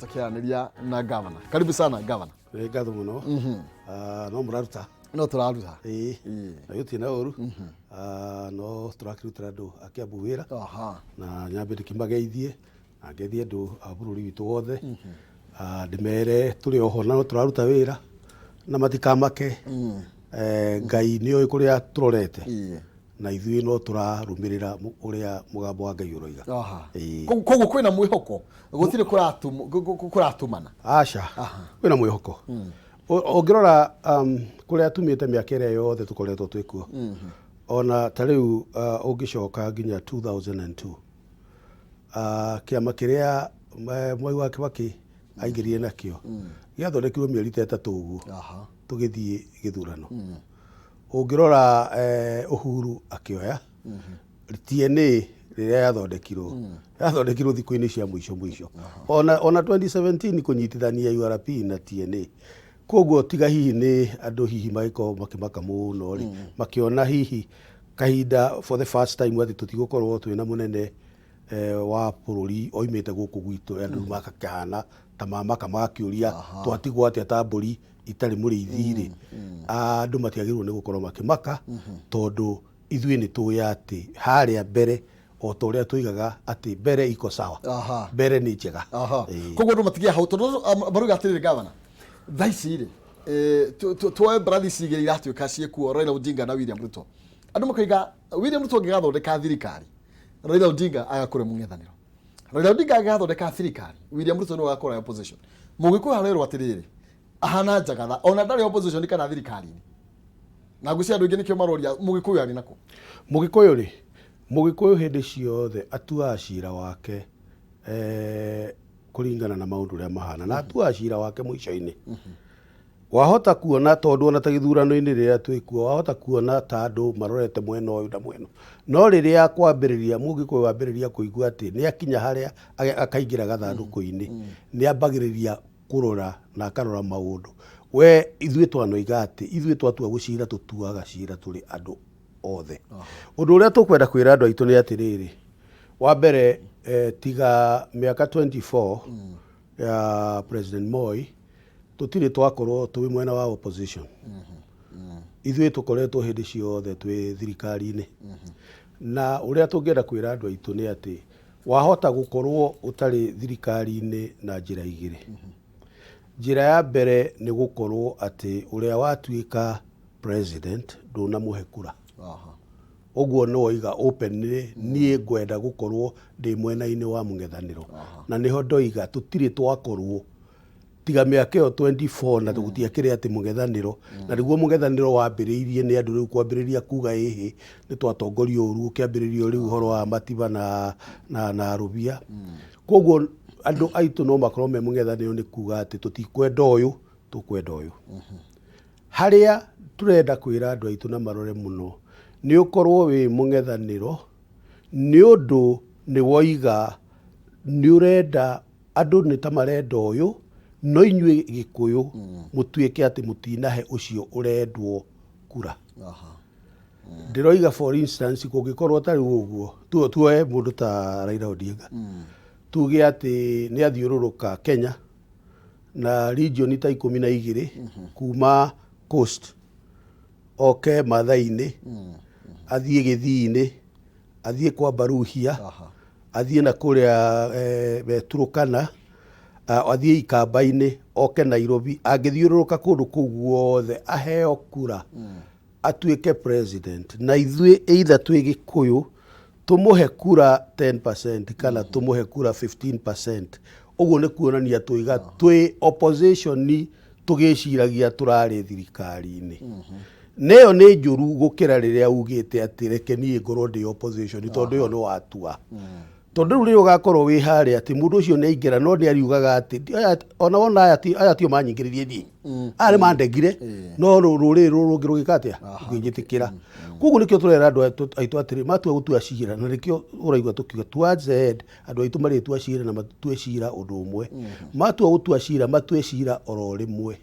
Tũkĩaranĩria na gavana. Karibu sana, gavana. Nĩ ngatho mũno. Ah, no mũraruta. No tũraruta. Ĩĩ. Ĩĩ. Na gũtirĩ na ũru. Ah, no tũrakĩrutĩra andũ a Kiambu wĩra. Na nyambe ndĩkĩmageithie na ngeithie andũ a bũrũri witũ wothe. Ah, ndĩmere tũrĩ oho na no tũraruta wĩra na matikamake. Eh, Ngai nĩ oĩ kũrĩa tũrorete. Na ithuĩ no tũrarũmĩrĩra ũrĩa mũgambo wa Ngai ũroiga. Ĩĩ. Koguo kwĩna mwĩhoko, gũtirĩ kũratumana? Aca, kwĩna mwĩhoko. Ũngĩrora kũrĩa tumĩte mĩaka ĩrĩa yothe tũkoretwo twĩ kuo, ona ta rĩu ũngĩcoka nginya 2002, kĩama kĩrĩa Mwai wa Kibaki aingĩrire nakĩo gĩathondekirwo mĩeri ta 3 ũguo tũgĩthiĩ gĩthurano. Ũngĩrora Uhuru akĩoya TNA rĩrĩa yathondekirwo, yathondekirwo thikũ-inĩ cia mũico mũico. Ona 2017 kũnyitithania URP na TNA. Koguo tiga hihi nĩ andũ hihi magĩkorwo makĩmaka mũno rĩ, makĩona hihi kahinda for the first time atĩ tũtigũkorwo twĩna mũnene wa bũrũri oimĩte gũkũ gwitũ, andũ magakĩhana ta mamaka magakĩũria twatigwo atĩa ta mbũri itarĩ mũrĩithi rĩ, andũ matiagĩrĩirwo nĩ gũkorwo makĩmaka, tondũ ithuĩ nĩ tũĩ atĩ harĩa mbere o ta ũrĩa tũigaga atĩ mbere iko sawa. Mbere nĩ njega. Ĩĩ. Koguo andũ matigie hau, tondũ marauga atĩrĩrĩ, gavana, thaa ici rĩ, tuoe mbarathi ici igĩrĩ iratuĩka ciĩkuo, Raila Odinga na William Ruto. Andũ makoiga William Ruto angĩgathondeka thirikari, Raila Odinga agakorwo mũng'ethanĩro. Raila Odinga angĩgathondeka thirikari, William Ruto nĩwe ũgakorwo opposition. Mũgĩkũyũ arerwo atĩrĩrĩ, ahana njagatha, ona ndarĩ opposition kana thirikari-inĩ. Na ngwĩciria andũ aingĩ nĩkĩo maroria Mũgĩkũyũ arĩ nakũ. Mũgĩkũyũ rĩ, Mũgĩkũyũ hĩndĩ ciothe atuaga cira wake kũringana na maũndũ ũrĩa mahana, na atuaga cira wake mũico-inĩ. Wahota kuona tondũ ona ta gĩthurano-inĩ rĩrĩa twĩkuo, wahota kuona ta andũ marorete mwena ũyũ na mwena ũyũ. No rĩrĩa kwambĩrĩria, Mũgĩkũyũ ambĩrĩria kũigua atĩ nĩ akinya harĩa akaingĩra gathandũkũ-inĩ, nĩ ambagĩrĩria kũrora na akarora maũndũ. We ithuĩ twanoiga atĩ ithuĩ twatua gũcira tũtuaga cira tũrĩ andũ othe. Ũndũ ũrĩa tũkwenda kwĩra andũ aitũ nĩ atĩrĩrĩ, wa mbere tiga mĩaka 24 ya President Moi, tũtirĩ twakorwo twĩ mwena wa opposition. Ithuĩ tũkoretwo hĩndĩ ciothe twĩ thirikari-inĩ. Na ũrĩa tũngĩenda kwĩra andũ aitũ nĩ atĩ wahota gũkorwo ũtarĩ thirikari-inĩ na njĩra igĩrĩ. Njĩra ya mbere nĩ gũkorwo atĩ ũrĩa watuĩka president ndũnamũhe kura. Ũguo nĩ woiga openly, niĩ ngwenda gũkorwo ndĩ mwena-inĩ wa mũng'ethanĩro. Na nĩho ndoiga tũtirĩ twakorwo tiga mĩaka ĩyo 24 na gũtiakĩrĩ atĩ mũng'ethanĩro. Na nĩguo mũng'ethanĩro wambĩrĩirie nĩ andũ rĩu kwambĩrĩria kuga ĩhĩ nĩ twatongorio ũru, ũkĩambĩrĩrio rĩu ũhoro wa Matiba na Rũbia. Koguo andũ aitũ no makorwo me mũng'ethanĩro nĩ kuga atĩ tũtikwenda ũyũ, tũkwenda ũyũ. Harĩa tũrenda kwĩra andũ aitũ na marore mũno, nĩ ũkorwo wĩ mũng'ethanĩro nĩ ũndũ nĩ woiga nĩ ũrenda andũ nĩ ta marenda ũyũ, no inyuĩ Gĩkũyũ mũtuĩke atĩ mũtinahe ũcio ũrendwo kura. Ndĩroiga for instance, kũngĩkorwo ta rĩu ũguo, tuoe mũndũ ta Raila Odinga, tuge atĩ nĩ athiũrũrũka Kenya na region ta 12 kuma coast, oke Maathai-inĩ, athiĩ Gĩthii-inĩ, athiĩ kwa Baruhia, athiĩ na kũrĩa Turkana, athiĩ Ikamba-inĩ, oke Nairobi, angĩthiũrũrũka kũndũ kũu guothe aheo kura atuĩke president, na ithuĩ either twĩ Gĩkũyũ tũmũhe kura 10% kana tũmũhe kura 15%, ũguo nĩ kuonania tũiga twĩ opposition tũgĩciragia tũrarĩ thirikari-inĩ. Na ĩyo nĩ njũru gũkĩra rĩrĩa ugĩte atĩ reke niĩ ngorwo ndĩ opposition, tondũ ĩyo nĩ watua. Tondũ rĩu rĩrĩa ũgakorwo wĩ harĩa atĩ mũndũ ũcio nĩ aingĩra, no nĩ ariugaga atĩ ona wona aya tio manyingĩrĩrie niĩ, aya nĩ mandengire, no rũrĩrĩ rũrũ rũngĩ rũgĩka atĩa, rũkĩnjĩtĩkĩra. Koguo nĩkĩo tũrera andũ aitũ atĩrĩ, matua gũtua cira, na nĩkĩo ũraigua tũkiuga towards the end, andũ aitũ marĩtua cira na matue cira ũndũ ũmwe. Matua gũtua cira, matue cira oro rĩmwe.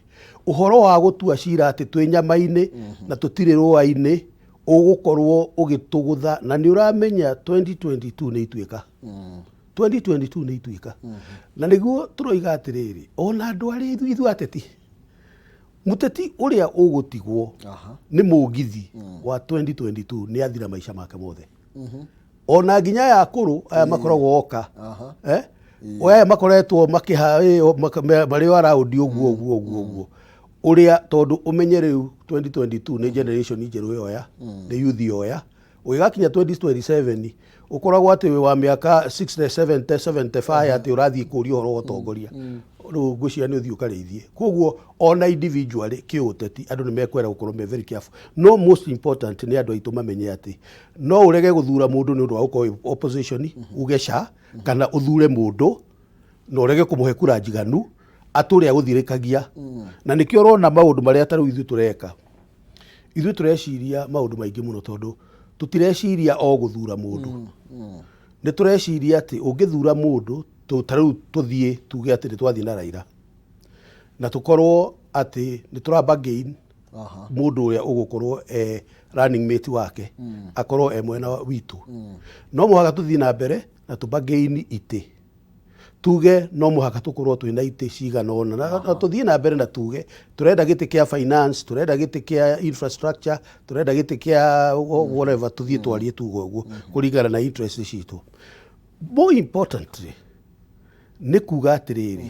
Ũhoro wa gũtua cira atĩ twĩ nyama-inĩ na tũtirĩ rũa-inĩ, ũgũkorwo ũgĩtũgũtha, na nĩ ũramenya 2022 nĩ ituĩka. 2022 nĩ ituĩka. Na nĩguo tũroiga atĩrĩrĩ, ona andũ arĩa ithuĩ ateti, mũteti ũrĩa ũgũtigwo nĩ mũgithi wa 2022 nĩ athira maica make mothe. Ona nginya aya akũrũ aya makoragwo oka, eh? Aya makoretwo makĩha marĩ o around ũguo ũguo ũguo ũguo ũrĩa, tondũ ũmenye rĩu 2022 nĩ generation njerũ yoya, nĩ youth yoya. Ũgĩgakinya 2027 ũkoragwo atĩ wĩ wa mĩaka 60, 70, 75, atĩ ũrathiĩ kũria ũhoro wa ũtongoria. Rĩu ngwĩciria nĩ ũthiĩ ũkarĩithie. Koguo ona individually kĩũteti andũ nĩ mekwenda gũkorwo me very careful, no most important nĩ andũ aitũ mamenye atĩ no ũrege gũthura mũndũ nĩ ũndũ wa gũkorwo wĩ opposition, uge ca, kana ũthure mũndũ na ũrege kũmũhe kura njiganu atũre agũthirĩkagia. Na nĩkĩo ũrona maũndũ marĩa ta rĩu ithuĩ tũreka, ithuĩ tũreciria maũndũ maingĩ mũno, tondũ tũtireciria o gũthura mũndũ. Nĩ tũreciria atĩ ũngĩthura mũndũ ta rĩu tũthiĩ tuge atĩ nĩ twathiĩ na Raila na tũkorwo atĩ nĩ tũramba gain mũndũ ũrĩa ũgũkorwo e running mate wake akorwo e mwena witũ, no mũhaka tũthiĩ na mbere na tũbargain itĩ, tuge no mũhaka tũkorwo twĩna itĩ cigana ũna, na tũthiĩ na mbere na tuge tũrenda gĩtĩ kĩa finance, tũrenda gĩtĩ kĩa infrastructure, tũrenda gĩtĩ kĩa whatever. Tũthiĩ twarie tuge ũguo kũringana na interest citũ. More importantly nĩ kuga atĩrĩrĩ,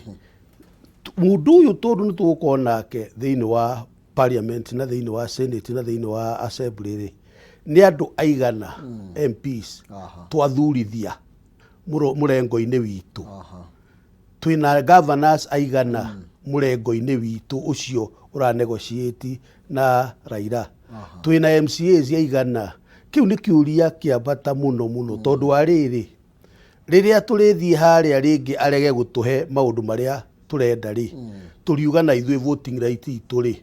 mũndũ ũyũ tondũ nĩ tũgũkorwo nake thĩinĩ wa parliament na thĩinĩ wa senate na thĩinĩ wa assembly rĩ, nĩ andũ aigana MPs twathurithia mũrengo-inĩ witũ, twĩna governors aigana mũrengo-inĩ witũ ũcio ũra negotiate na Raila, twĩna MCAs aigana. Kĩu nĩ kĩũria kĩa bata mũno mũno, tondũ wa rĩrĩ, rĩrĩa tũrĩthiĩ harĩa rĩngĩ arege gũtũhe maũndũ marĩa tũrenda rĩ, tũriuga na ithuĩ voting right itũ rĩ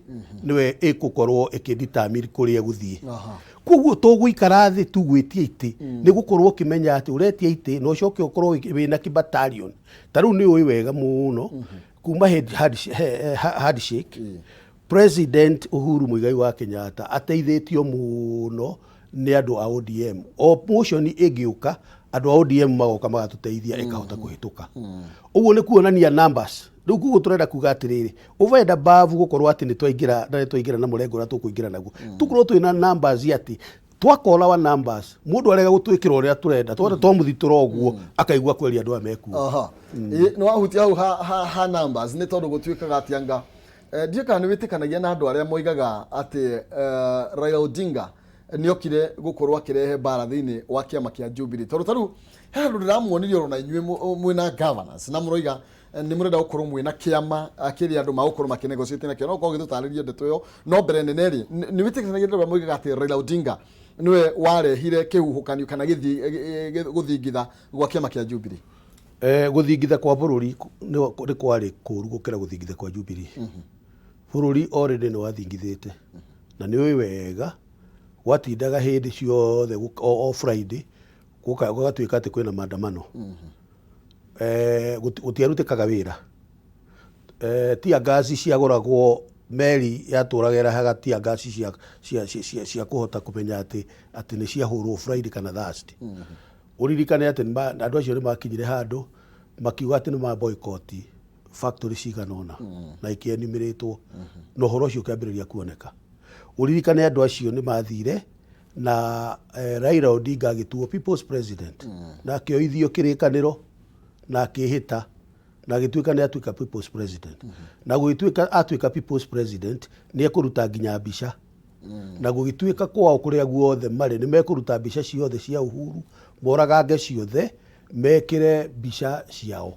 nĩwe ĩgũkorwo ĩkĩdetermine kũrĩa ĩgũthiĩ. Koguo tũgũikara thĩ tu gwĩtia itĩ nĩ gũkorwo ũkĩmenya atĩ ũretia itĩ na ũcoke ũkorwo wĩna kĩbattalion. Ta rĩu nĩ ũĩ wega mũno kuma handshake, President Uhuru Muigai wa Kenyatta ateithĩtio mũno nĩ andũ a ODM. O motion ĩngĩũka, andũ a ODM magoka magatũteithia ĩkahota kũhĩtũka. Ũguo nĩ kuonania numbers. Rĩu koguo tũrenda kuga atĩrĩrĩ, over and above gũkorwo atĩ nĩ twaingĩra na nĩ twaingĩra na mũrengo ũrĩa tũkũingĩra naguo, tũkorwo twĩna numbers, atĩ twakora wa numbers mũndũ arega gũtwĩkĩra ũrĩa tũrenda, twona twamũthitũra ũguo akaigua kweria andũ aya mekuo. Aha. Ĩ, nĩ wahutia hau ha numbers, nĩ tondũ gũtuĩkaga atĩ anga ndiũĩ kana nĩ wĩtĩkanagia na andũ arĩa moigaga atĩ Raila Odinga nĩ okire gũkorwo akĩrehe mbara thĩinĩ wa kĩama kĩa Jubilee, tondũ tarĩu he handũ ndĩramuonirie oro na inyuĩ mwĩna governors na mũroiga nĩ mũrenda gũkorwo mwĩna kĩama kĩrĩa andũ magũkorwo makĩnegotiate nakĩo. No ũkorwo ũgĩtũtarĩria ndeto ĩyo, no mbere nene rĩ, nĩ wĩtĩkanagia na andũ arĩa moigaga atĩ Raila Odinga nĩwe warehire kĩhuhũkanio kana gũthingitha gwa kĩama kĩa Jubilee? Gũthingitha kwa bũrũri nĩ kwarĩ kũru gũkĩra gũthingitha kwa Jubilee. Bũrũri already nĩ wathingithĩte, na nĩ ũĩ wega gwatindaga hĩndĩ ciothe o Friday gũgatuĩka atĩ kwĩna maandamano. Gũtiarutĩkaga wĩra. Tear gas ciagũragwo, meri yatũraga ĩrehaga tear gas cia kũhota kũmenya atĩ nĩ ciahũrwo Friday kana Thursday. Ũririkane atĩ andũ acio nĩ makinyire handũ makiuga atĩ nĩ ma boycott factory cigana ũna na ikĩenumerĩtwo, na ũhoro ũcio ũkĩambĩrĩria kuoneka. Ũririkane andũ acio nĩ mathire na Raila Odinga agĩtuo people's president na akĩoithio kĩrĩkanĩro na akĩhĩta na agĩtuĩka nĩ atuĩka people's president. Na gũgĩtuĩka atuĩka people's president nĩ ekũruta nginya mbica, na gũgĩtuĩka kwao kũrĩa guothe marĩ nĩ mekũruta mbica ciothe cia Uhuru, moragange ciothe, mekĩre mbica ciao.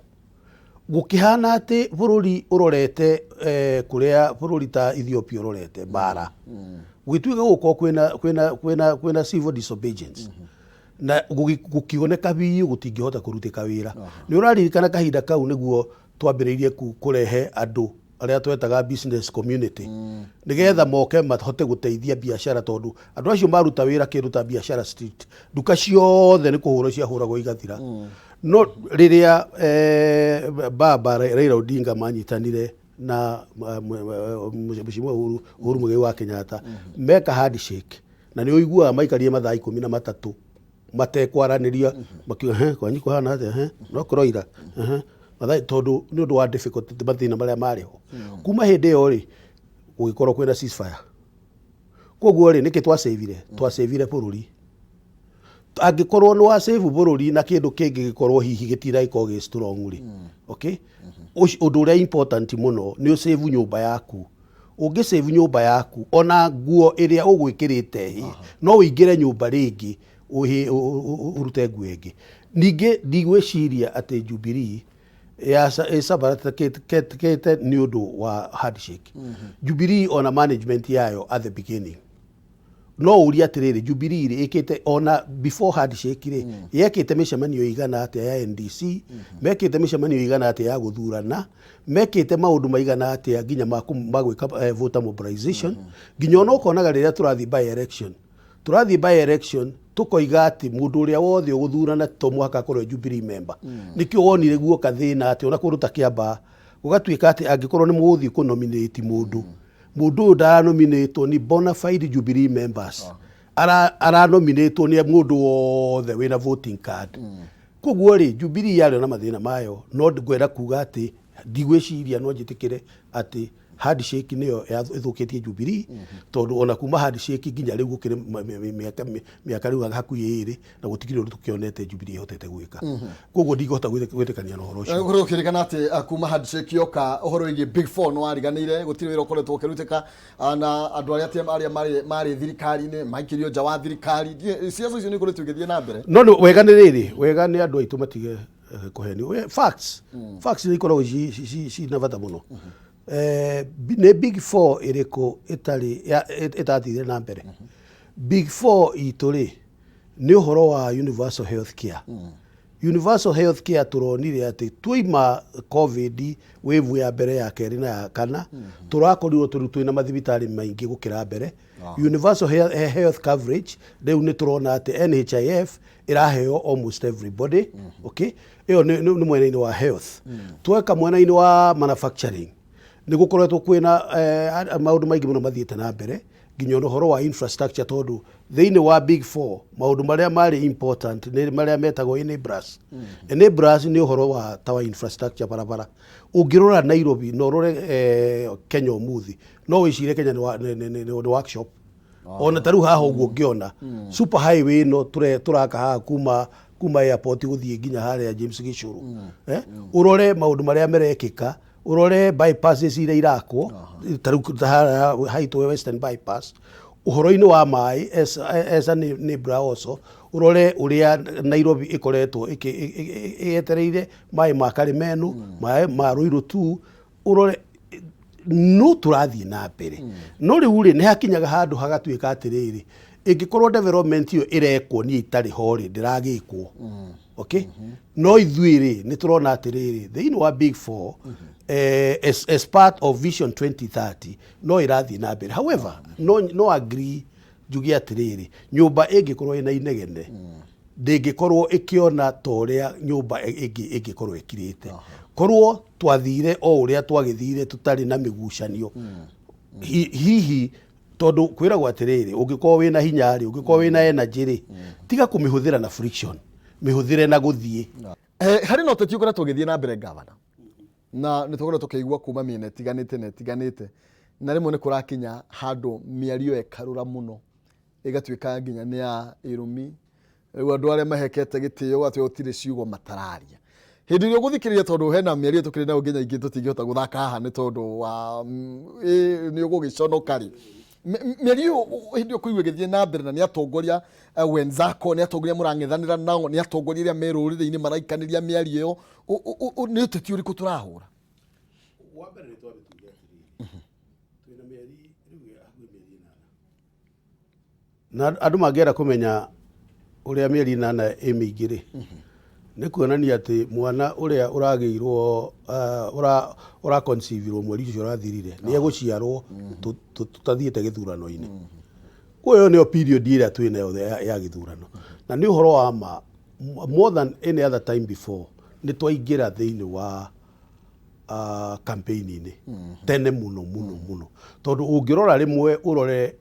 Gũkĩhana atĩ bũrũri ũrorete kũrĩa bũrũri ta Ethiopia ũrorete mbara. Gũgĩtuĩka gũkorwo kwĩna civil disobedience na gũkĩoneka biũ gũtingĩhota kũrutĩka wĩra. Nĩ ũraririkana kahinda kau nĩguo twambĩrĩirie kũrehe andũ arĩa twetaga business community nĩgetha moke mahote gũteithia biacara, tondũ andũ acio maruta wĩra kĩndũ ta biacara street, nduka ciothe nĩ kũhũrwo ciahũragwo igathira. No rĩrĩa baba Raila Odinga manyitanire na Mheshimiwa Uhuru Muigai wa Kenyatta meka handshake, na nĩ ũiguaga maikarire mathaa 13. Matekwaranĩria makiuga, "He, kwanyu kũhana atĩa? He, no kũroira? Ehe." Mathai tondũ nĩ ũndũ wa difficulty, mathĩna marĩa marĩ ho kuma hĩndĩ ĩyo rĩ, gũgĩkorwo kwĩna ceasefire. Koguo rĩ, nĩkĩ twacĩvire? Twacĩvire bũrũri. Angĩkorwo nĩ wacĩvu bũrũri na kĩndũ kĩngĩ gĩkorwo hihi gĩtiragĩkorwo gĩ strong rĩ, okay, ũndũ ũrĩa important mũno nĩ ũcĩvu nyũmba yaku. Ũngĩcĩvu nyũmba yaku, ona nguo ĩrĩa ũgwĩkĩrĩte hĩ, no ũingĩre nyũmba rĩngĩ ũrute nguo ĩngĩ. Ningĩ ndigwĩciria atĩ Jubilee ĩcambaratĩkĩte nĩ ũndũ wa handshake. Jubilee ona management yayo at the beginning, no ũrie atĩrĩrĩ, Jubilee rĩ, ĩkĩte ona before handshake rĩ, yekĩte mĩcemanio ĩigana atĩa ya NDC? Mekĩte mĩcemanio ĩigana atĩa ya gũthurana? Mekĩte maũndũ maigana atĩa nginya ma gwĩka voter mobilization? Nginya ona ũkonaga rĩrĩa tũrathiĩ by election, tũrathiĩ by election tũkoiga atĩ mũndũ ũrĩa wothe ũgũthurana to mũhaka akorwo e Jubilee member. Nĩkĩo wonire guoka thĩna atĩ ona kũndũ ta Kĩambaa gũgatuĩka atĩ angĩkorwo nĩ mũgũthiĩ kũnominate mũndũ, mũndũ ũyũ ndaranominatwo nĩ bona fide Jubilee members, aranominatwo nĩ mũndũ wothe wĩna voting card. Koguo rĩ, Jubilee yarĩ na mathĩna mayo, no ngwenda kuga atĩ ndigwĩciria no njĩtĩkĩre atĩ handshake nĩyo ĩthũkĩtie Jubilee, tondũ ona kuma handshake nginya rĩu gũkĩrĩ mĩaka rĩu hakuhĩ 2 na gũtikĩrĩ ũndũ tũkĩonete Jubilee ĩhotete gwĩka. Koguo ndingĩhota gwĩtĩkania na ũhoro ũcio. Gũkorwo ũkĩrĩkana atĩ kuma handshake yoka, ũhoro wĩgiĩ Big Four nĩ wariganĩire, gũtirĩ wĩra ũkoretwo ũkĩrutĩka, na andũ arĩa arĩa marĩ thirikari-inĩ maikĩrio nja wa thirikari. Ciaca icio nĩ ikoretwo igĩthiĩ na mbere. No nĩ wega nĩ rĩrĩ, wega nĩ andũ aitũ matige kũhenio. Facts nĩ ikoragwo cina bata mũno. Nĩ Big Four ĩrĩkũ ĩtarĩ ĩtathire na mbere? Big Four itũ rĩ, nĩ ũhoro wa universal health care. Universal health care tũronire atĩ twaima COVID wave ya mbere, ya kerĩ na ya kana, tũrakorirwo tũrĩ twĩna mathibitarĩ maingĩ gũkĩra mbere. Universal health coverage rĩu nĩ tũrona atĩ NHIF ĩraheo almost everybody. Okay, ĩyo nĩ mwena-inĩ wa health. Tweka mwena-inĩ wa manufacturing, nĩ gũkoretwo kwĩna maũndũ maingĩ mũno mathiĩte na mbere, nginya ona ũhoro wa infrastructure, tondũ thĩinĩ wa Big Four maũndũ marĩa marĩ important nĩ marĩa metagwo enablers. Enablers nĩ ũhoro wa ta wa infrastructure, barabara. Ũngĩrora Nairobi na ũrore Kenya ũmũthĩ, no wĩcirie Kenya nĩ workshop. Ona ta rĩu haha ũguo ũngĩona super highway ĩno tũraka haha kuma airport gũthiĩ nginya harĩa James Gĩcũrũ, ũrore maũndũ marĩa merekĩka, ũrore bypasses iria irakwo ta rĩu ta harĩa haitũ Western Bypass. Ũhoro-inĩ wa maĩ, as a neighbor also, ũrore ũrĩa Nairobi ĩkoretwo ĩetereire maĩ ma Karimenu, maĩ ma Ruiru 2, ũrore no tũrathiĩ na mbere. No rĩu rĩ, nĩ hakinyaga handũ hagatuĩka atĩrĩrĩ, ĩngĩkorwo development ĩyo ĩrekwo niĩ itarĩ ho rĩ, ndĩragĩkwo. Okay, no ithuĩ rĩ, nĩ tũrona atĩrĩrĩ, thĩinĩ wa Big Four, as part of Vision 2030 no ĩrathiĩ na mbere. However, no agree njuge atĩrĩrĩ, nyũmba ĩngĩkorwo ĩna inegene ndĩngĩkorwo ĩkĩona ta ũrĩa nyũmba ĩngĩ ĩngĩkorwo ĩkirĩte. Korwo twathire o ũrĩa twagĩthire tũtarĩ na mĩgucanio, hihi, tondũ kwĩragwo atĩrĩrĩ, ũngĩkorwo wĩna hinya rĩ, ũngĩkorwo wĩna energy rĩ, tiga kũmĩhũthĩra na friction, mĩhũthĩre na gũthiĩ. Harĩ na ũteti ũkoretwo ũgĩthiĩ na mbere, gavana, na nĩ tũkoretwo tũkĩigua kuma mĩena ĩtiganĩte na ĩtiganĩte, na rĩmwe nĩ kũrakinya handũ mĩario ĩkarũra mũno, ĩgatuĩka nginya nĩ ya ĩrũmi. Rĩu andũ arĩa mahekete gĩtĩo gũgatuĩka gũtirĩ ciugo matararia hĩndĩ ĩrĩa ũgũthikĩrĩria, tondũ hena mĩario tũkĩrĩ nayo nginya ingĩ tũtingĩhota gũthaka haha nĩ tondũ wa nĩ ũgũgĩconoka rĩ. Mĩario ĩyo hĩndĩ ĩyo kũigua ĩgĩthiĩ na mbere, na nĩ atongoria wenzako, nĩ atongoria mũrang'ethanĩra nao, nĩ atongoria arĩa me rũrĩrĩ-inĩ maraikanĩria mĩario ĩyo, nĩ ũteti ũrĩkũ tũrahũra? Wa mbere nĩ twambe tuge atĩrĩrĩ, twĩna mĩeri rĩu hakuhĩ mĩeri 8, na andũ mangĩenda kũmenya ũrĩa mĩeri 8 ĩ mĩingĩ rĩ, nĩ kuonania atĩ mwana ũrĩa ũragĩirwo ũraconceivirwo mweri ũcio ũrathirire nĩ egũciarwo tũtathiĩte gĩthurano-inĩ. Koguo ĩyo nĩyo period ĩrĩa twĩ nayo ya gĩthurano, na nĩ ũhoro wa ma, more than any other time before nĩ twaingĩra thĩinĩ wa campaign-inĩ tene mũno mũno mũno, tondũ ũngĩrora rĩmwe ũrore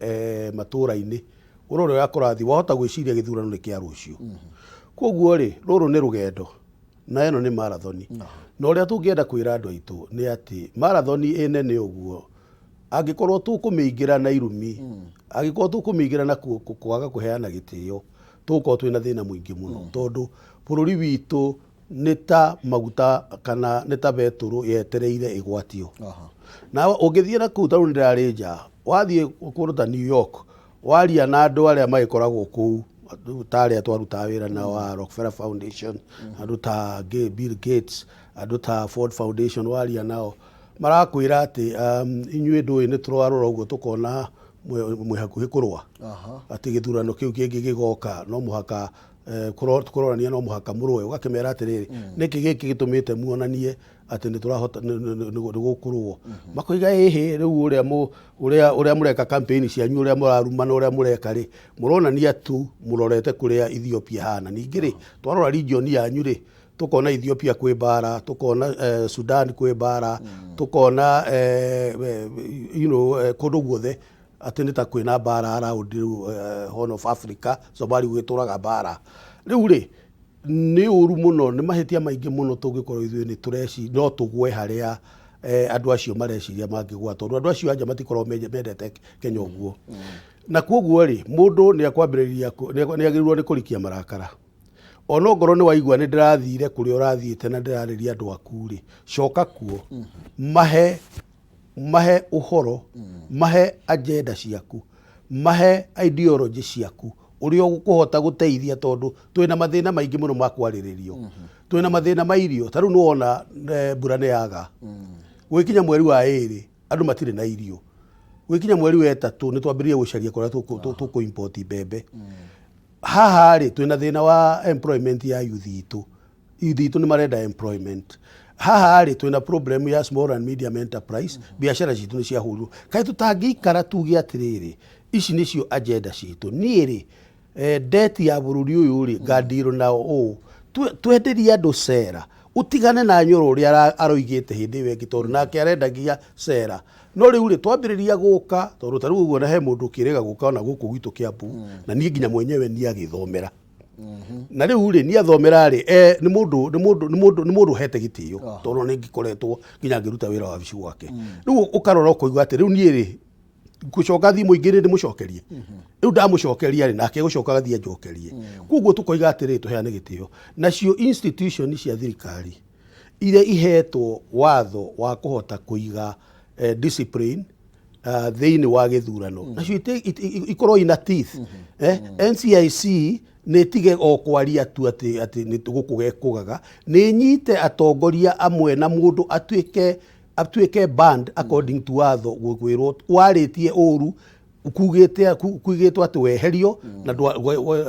matũũra-inĩ Ũrore ũrĩa kũrathiĩ, wahota gwĩciria gĩthurano nĩ kĩa rũciũ. Koguo rĩ, rũrũ nĩ rũgendo na ĩno nĩ marathoni. Na ũrĩa tũngĩenda kwĩra andũ aitũ nĩ atĩ marathoni ĩ nene ũguo, angĩkorwo tũkũmĩingĩra na irumi, angĩkorwo tũkũmĩingĩra na kwaga kũheana gĩtĩo, tũgũkorwo twĩna thĩna mũingĩ mũno. Tondũ bũrũri witũ nĩ ta maguta kana nĩ ta betũrũ yetereire ĩgwatio. Na ũngĩthiĩ na kũu, ta rĩu nĩ ndĩrarĩ nja, wathiĩ kũndũ ta New York, waria na andũ arĩa magĩkoragwo kũu, ta arĩa twarutaga wĩra nao a Rockefeller Foundation, andũ ta Bill Gates, andũ ta Ford Foundation, waria nao marakwĩra atĩ inyuĩ ndũĩ nĩ tũrarora ũguo tũkona mwĩ hakuhĩ kũrũa, atĩ gĩthurano kĩu kĩngĩ gĩgoka no mũhaka kũronania no mũhaka mũrũe. Ũgakĩmera atĩrĩrĩ, nĩkĩ gĩkĩ gĩtũmĩte muonanie atĩ nĩ tũrahota nĩ gũkũrũo? Makoiga ĩhĩ, rĩu ũrĩa ũrĩa ũrĩa mũreka campaign cianyu, ũrĩa mũrarumana, ũrĩa mũreka rĩ, mũronania tu mũrorete kũrĩa Ethiopia hana. Ningĩ rĩ, twarora region yanyu rĩ, tũkona Ethiopia kwĩ mbara, tũkona Sudan kwĩ mbara, tũkona kũndũ guothe atĩ nĩ ta kwĩna mbara around rĩu Horn of Africa, Somalia gũgĩtũraga mbara. Rĩu rĩ, nĩ ũru mũno, nĩ mahĩtia maingĩ mũno tũngĩkorwo ithuĩ nĩ tũreci no tũgwe harĩa andũ acio mareciria mangĩgwa, tondũ andũ acio anja matikoragwo mendete Kenya ũguo. Na koguo rĩ, mũndũ nĩ akwambĩrĩria nĩ agĩrĩirwo nĩ kũrikia marakara. Ona ongorwo nĩ waigua nĩ ndĩrathire kũrĩa ũrathiĩte na ndĩrarĩria andũ aku rĩ, coka kuo, mahe ũhoro, mahe agenda ciaku, mahe ideology ciaku, ũrĩa ũkũhota gũteithia, tondũ twĩna mathĩna maingĩ mũno ma kwarĩrĩrio. Twĩna mathĩna ma irio, ta rĩu nĩ wona mbura nĩ yaga. Gũgĩkinya mweri wa 2 andũ matirĩ na irio. Gũgĩkinya mweri wa 3 nĩ twambĩrĩria gũcaria kũrĩa tũkũ import mbembe. Haha rĩ, twĩna thĩna wa employment ya youth itũ. Youth itũ nĩ marenda employment. Haha rĩ, twĩna problem ya small and medium enterprise, biacara citũ nĩ ciahũrirwo. Kaĩ tũtangĩikara tuge atĩrĩrĩ, ici nĩcio agenda citũ. Niĩ rĩ, debt ya bũrũri ũyũ rĩ, ngandirwo nao ũũ. Twenderie andũ cera, ũtigane na Nyoro ũrĩa aroigĩte hĩndĩ ĩyo ĩngĩ, tondũ nake arendagia cera. No rĩu rĩ, twambĩrĩria gũka, tondũ ta rĩu ũguo na he mũndũ ũkĩrĩga gũka ona gũkũ gwitũ Kiambu, na niĩ nginya mwenyewe niĩ agĩthomera. Na rĩu rĩ, niĩ athomera rĩ, nĩ mũndũ nĩ mũndũ nĩ mũndũ nĩ mũndũ ũhete gĩtĩo, tondũ nĩ ngĩkoretwo nginya ngĩruta wĩra wabici gwake. Rĩu ũkarora ũkoiga atĩ rĩu niĩ rĩ, ngũcoka thiĩ mũingĩ-inĩ ndĩmũcokerie. Rĩu ndamũcokeria rĩ, nake egũcoka athiĩ anjokerie. Koguo tũkoiga atĩrĩrĩ, tũheane gĩtĩo. Nacio institution cia thirikari iria ihetwo watho wa kũhota kũiga discipline thĩinĩ wa gĩthurano, nacio ikorwo ina teeth. NCIC nĩ ĩtige o kwaria tu atĩ nĩ gũkũ gekũgaga, nĩ ĩnyite atongoria amwe na mũndũ atuĩke banned according to watho, gwĩrwo warĩtie ũru, kugĩte kuigĩtwo atĩ weherio na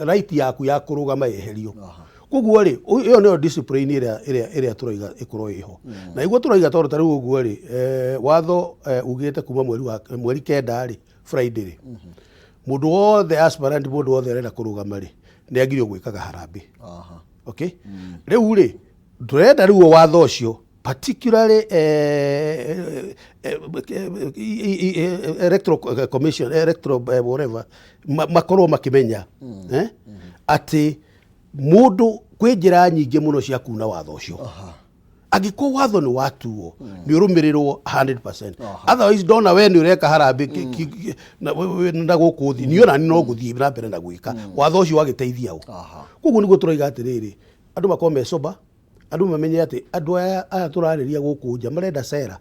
right yaku ya kũrũgama yeherio. Koguo rĩ, ĩyo nĩyo discipline ĩrĩa tũroiga ĩkorwo ĩho. Na nĩguo tũroiga, tondũ ta rĩu ũguo rĩ, watho ugĩte kuma mweri wa mweri 9 rĩ, Friday rĩ, mũndũ wothe aspirant, mũndũ wothe ũrenda kũrũgama rĩ, nĩ agĩrĩirwo gwĩkaga harambee. Okay, rĩu rĩ, tũrenda rĩu watho ũcio, particularly electoral commission, electoral whatever, makorwo makĩmenya atĩ mũndũ kwĩ njĩra nyingĩ mũno cia kuna watho ũcio. Angĩkorwo watho nĩ watuo, nĩ ũrũmĩrĩrwo 100%. Otherwise ndona we nĩ ũreka harambĩ na gũkũ thĩ, niĩ ona no ngũthiĩ na mbere na gwĩka watho ũcio wagĩteithia ũ. Koguo nĩguo tũroiga atĩrĩrĩ, andũ makorwo me sober, andũ mamenye atĩ andũ aya tũrarĩria gũkũ nja marenda cera,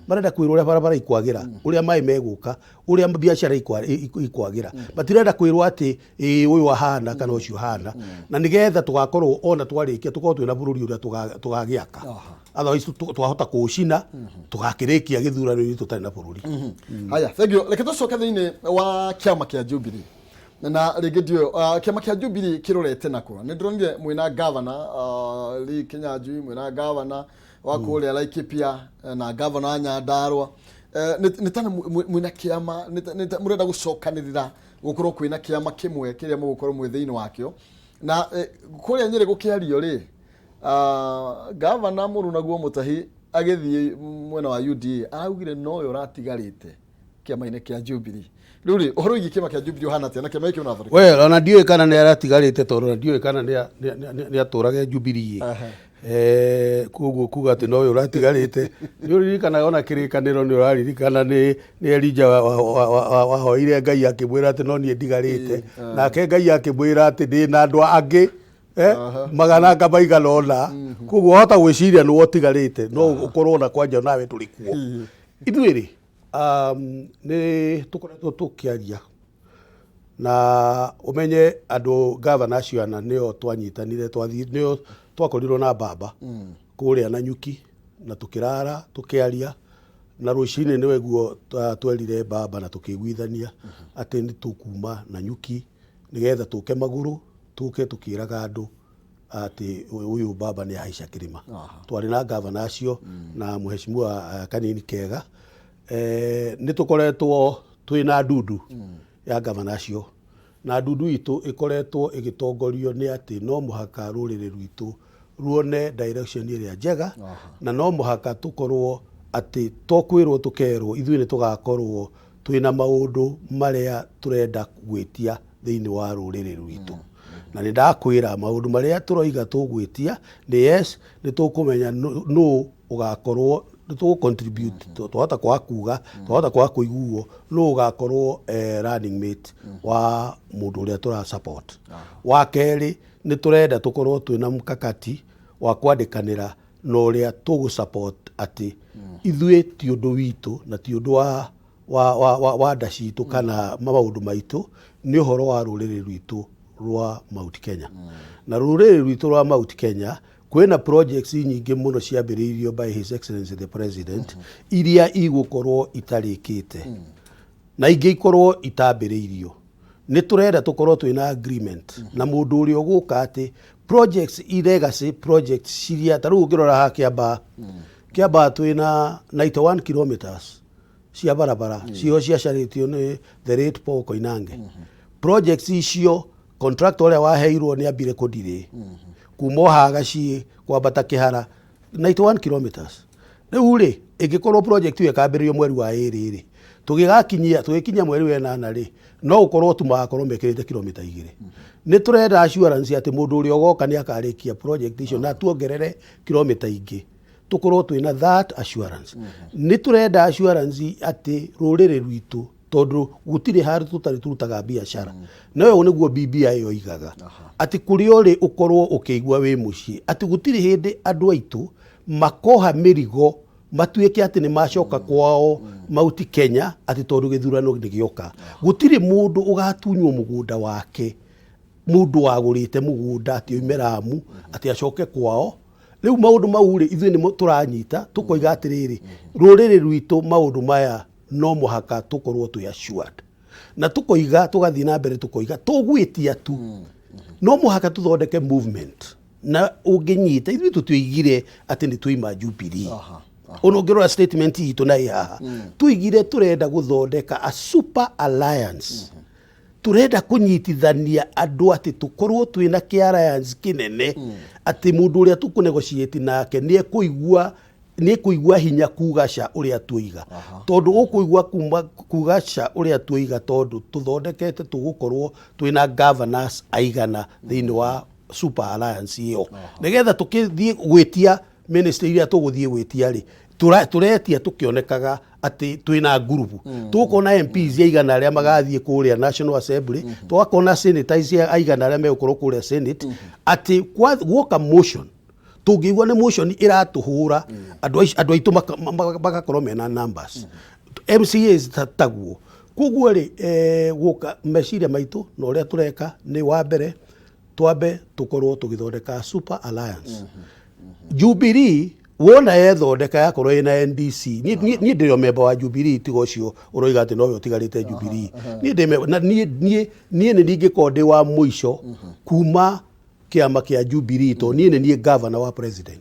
marenda kwĩrwo ũrĩa barabara ikwagĩra, ũrĩa maĩ megũka, ũrĩa biacara ikwagĩra. Matirenda kwĩrwo atĩ ĩĩ ũyũ ahana kana ũcio ahana, na nĩgetha tũgakorwo ona twarĩkia tũkorwo twĩna bũrũri ũrĩa tũgagĩaka. Otherwise twahota kũũcina, tũgakĩrĩkia gĩthurano-inĩ tũtarĩ na bũrũri. Haya, thank you. Reke tũcoke thĩinĩ wa kĩama kĩa Jubilee na rĩngĩ ndiũĩ kĩama kĩa Jubilee kĩrorete nakũ. Nĩ ndĩronire mwĩna gavana Lee Kinyanjui, mwĩna gavana wa kũrĩa Laikipia na gavana wa Nyandarua. Nĩ tana mwĩna kĩama nĩ ta mũrenda gũcokanĩrĩra gũkorwo kwĩna kĩama kĩmwe kĩrĩa mũgũkorwo mwĩ thĩinĩ wakĩo. Na kũrĩa Nyĩrĩ gũkĩario rĩ, gavana mũrunaguo Mutahi agĩthiĩ mwena wa UDA araugire nowe ũratigarĩte kĩama-inĩ kĩa Jubilee. Rĩu rĩ, ũhoro wĩgiĩ kĩama kĩa Jubilee ũhana atĩa na kĩama gĩkĩ ũnathondeka? Well, ona ndiũĩ kana nĩ aratigarĩte tondũ ona ndiũĩ kana nĩ atũrage Jubilee. Eh, koguo kuga atĩ nowe ũratigarĩte nĩ ũririkanaga ona kĩrĩkanĩro nĩ ũraririkana nĩ nĩ Elija wahoire Ngai akĩmwĩra atĩ no niĩ ndigarĩte nake Ngai akĩmwĩra atĩ ndĩ na andũ angĩ eh, 100 maigana ũna. Koguo wahota gwĩciria nĩwe ũtigarĩte no ũkorwo ona kwanja nawe ndũrĩ kuo. Ithuĩ rĩ, nĩ tũkoretwo tũkĩaria na ũmenye andũ gavana acio ana nĩo twanyitanire twathiĩ nĩo twakorirwo na baba kũrĩa Nanyuki na tũkĩrara tũkĩaria na rũcinĩ nĩguo twerire baba na tũkĩiguithania atĩ nĩ tũkuma Nanyuki nĩgetha tũke magũrũ tũke tũkĩraga andũ atĩ ũyũ baba nĩ ahaica kĩrĩma. Twarĩ na gavana acio na mheshimiwa Kanini Kega. Nĩ tũkoretwo twĩ na ndundu ya gavana acio na ndundu itũ ĩkoretwo ĩgĩtongorio nĩ atĩ no mũhaka rũrĩrĩ rwitũ ruone direction ĩrĩa njega na no mũhaka tũkorwo atĩ to kwĩrwo tũkerwo ithuĩ nĩ tũgakorwo twĩna maũndũ marĩa tũrenda gwĩtia thĩinĩ wa rũrĩrĩ rwitũ. Na nĩ ndakwĩra maũndũ marĩa tũroiga tũgwĩtia nĩ yes, nĩ tũkũmenya nũ ũgakorwo nĩ tũgũ contribute twahota kwaga kuga twahota kwaga kũiguo nũ ũgakorwo running mate wa mũndũ ũrĩa tũra support. Wa kerĩ nĩ tũrenda tũkorwo twĩna mkakati wa kwandĩkanĩra na ũrĩa tũgũ support atĩ ithuĩ ti ũndũ witũ na ti ũndũ wa nda citũ kana maũndũ maitũ, nĩ ũhoro wa rũrĩrĩ rwitũ rwa Mount Kenya. Na rũrĩrĩ rwitũ rwa Mount Kenya kwĩna projects nyingĩ mũno ciambĩrĩirio by His Excellency the President iria igũkorwo itarĩkĩte na ingĩ ikorwo itambĩrĩirio. Nĩ tũrenda tũkorwo twĩna agreement na mũndũ ũrĩa ũgũka atĩ projects i legacy projects ciria ta rĩu ũngĩrora haha Kiambaa, Kiambaa twĩna 91 kilometers cia barabara cio ciacarĩtio nĩ the late Paul Koinange. Projects icio contractor ũrĩa waheirwo nĩ ambire kũdirĩ kuma o haha Gaciĩ kwambata Kĩhara 91 kilometers. Rĩu rĩ, ĩngĩkorwo project ĩyo ĩkambĩrĩrio mweri wa ĩrĩ rĩ, tũgĩgakinyia tũgĩkinya mweri wa ĩnana rĩ, no gũkorwo tu magakorwo mekĩrĩte kilomita 2. Nĩ tũrenda assurance atĩ mũndũ ũrĩa ũgoka nĩ akarĩkia project icio na tuongerere kilomita ingĩ. Tũkorwo twĩna that assurance. Nĩ tũrenda assurance atĩ rũrĩrĩ rwitũ tondũ gũtirĩ handũ tũtarĩ tũrutaga biacara. Na ũyũ nĩguo BBI yoigaga atĩ kũrĩa ũrĩ ũkorwo ũkĩigua wĩ mũciĩ, atĩ gũtirĩ hĩndĩ andũ aitũ makoha mĩrigo matuĩke atĩ nĩ macoka kwao Mount Kenya atĩ tondũ gĩthurano nĩ gĩoka. Gũtirĩ mũndũ ũgatunywo mũgũnda wake, mũndũ wagũrĩte mũgũnda atĩ oime Lamu atĩ acoke kwao. Rĩu maũndũ mau rĩ, ithuĩ nĩmo tũranyita tũkoiga atĩrĩrĩ, rũrĩrĩ rwitũ maũndũ maya no mũhaka tũkorwo twĩ assured. Na tũkoiga, tũgathiĩ na mbere tũkoiga, tũgwĩtia tu, no mũhaka tũthondeke movement. Na ũngĩnyita, ithuĩ tũtioigire atĩ nĩ twaima Jubilee. Ona ũngĩrora statement itũ na ĩ haha, tũigire tũrenda gũthondeka a super alliance. Tũrenda kũnyitithania andũ atĩ tũkorwo twĩna kĩ alliance kĩnene, atĩ mũndũ ũrĩa tũkũ negotiate nake nĩ ekũigua hinya kuga ca ũrĩa tuoiga. Tondũ ũkũigua kuma kuga ca ũrĩa tuoiga tondũ tũthondekete tũgũkorwo twĩna governors aigana thĩinĩ wa super alliance ĩyo. Nĩgetha tũkĩthiĩ gwĩtia ministry iria tũgũthiĩ gwĩtia rĩ, tũretia tũkĩonekaga atĩ twĩna ngurubu. Tũgũkorwo na MPs aigana arĩa magathiĩ kũrĩa National Assembly, tũgakorwo na senators aigana arĩa megũkorwo kũrĩa Senate, atĩ guoka motion, tũngĩigua nĩ motion ĩratũhũra, andũ aitũ magakorwo mena numbers. MCAs taguo. Koguo rĩ, gũka meciria maitũ na ũrĩa tũreka nĩ wa mbere twambe tũkorwo tũgĩthondeka super alliance. Jubilee wona yethondeka yakorwo ĩna NDC, niĩ ndĩrĩ o member wa Jubilee, tiga ũcio ũroiga atĩ nowe ũtigarĩte Jubilee. Niĩ ndĩ member, na niĩ nĩ ndingĩkorwo ndĩ wa mũico kuma kĩama kĩa Jubilee, tondũ niĩ nĩ niĩ governor wa president.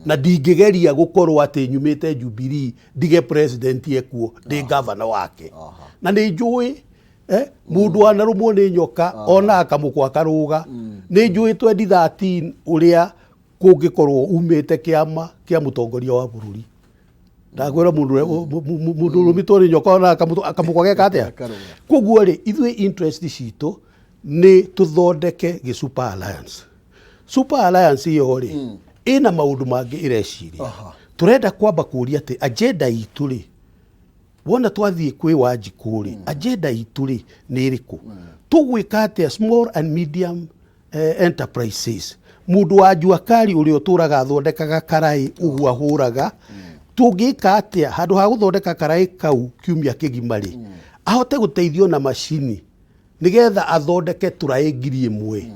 Na ndingĩgeria gũkorwo atĩ nyumĩte Jubilee ndige president ekuo, ndĩ governor wake. Na nĩ njũĩ mũndũ wanarũmwo nĩ nyoka ona akamũkwa akarũga. Nĩ njũĩ 2013 ũrĩa kũngĩkorwo umĩte kĩama kĩa mũtongoria wa bũrũri. Ndakwĩra mũndũ ũrĩa- mũndũ ũrũmĩtwo nĩ nyoka ona akamũkwa geka atĩa? Akarũma. Koguo rĩ, ithuĩ interest citũ nĩ tũthondeke gĩ super alliance. Super alliance ĩyo rĩ, ĩna maũndũ mangĩ ĩreciria. Tũrenda kwamba kũria atĩ agenda itũ rĩ, wona twathiĩ kwĩ Wanjikũ rĩ, agenda itũ rĩ nĩ ĩrĩkũ? Tũgwĩka atĩa small and medium enterprises? Mũndũ wa jua kali ũrĩa ũtũraga athondekaga karaĩ ũguo ahũraga, tũngĩka atĩa handũ ha gũthondeka karaĩ kau kiumia kĩgima rĩ, ahote gũteithio na macini nĩgetha athondeke tũraĩ 1000?